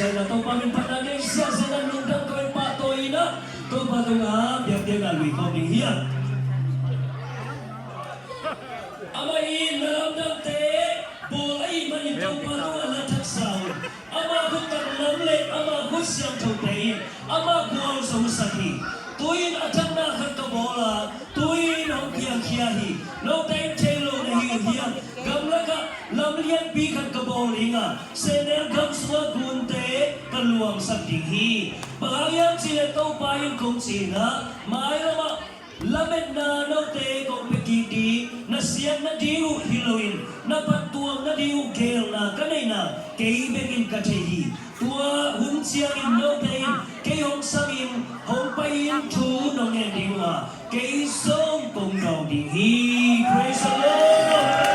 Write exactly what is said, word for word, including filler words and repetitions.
Sia na Topa min phatna nei sia sia na lungdam ko in pahtawi in ah Topa tungah biakpiakna lui khawm ding hi a. Amah in na lamdangte bawl ahih manin Topa tungah la thaksa un. Amah khut taklam le amah khut siangthote in amah gualzosak hi. Tu-in a thakna khat ka bawl a, tu-in hong piangkhia hi. Note in thei lo na hi uh hiam? Gamlakah lam lianpi khat ka bawl ding a, sehnel gam sungah gunte ka luangsak ding hi. Bang hang hiam cih leh Topa in kong ci-in ah, mailamah lametna note kong pia kik ding, na siatna ding uh hi loin na phattuamna ding uh geelna ka neihna kei bek in ka thei hi. Tua hun ciangin note in kei hong samin hong pai in thu nong ngen ding uh a, kei zong kong dawng ding hi. Praise the Lord.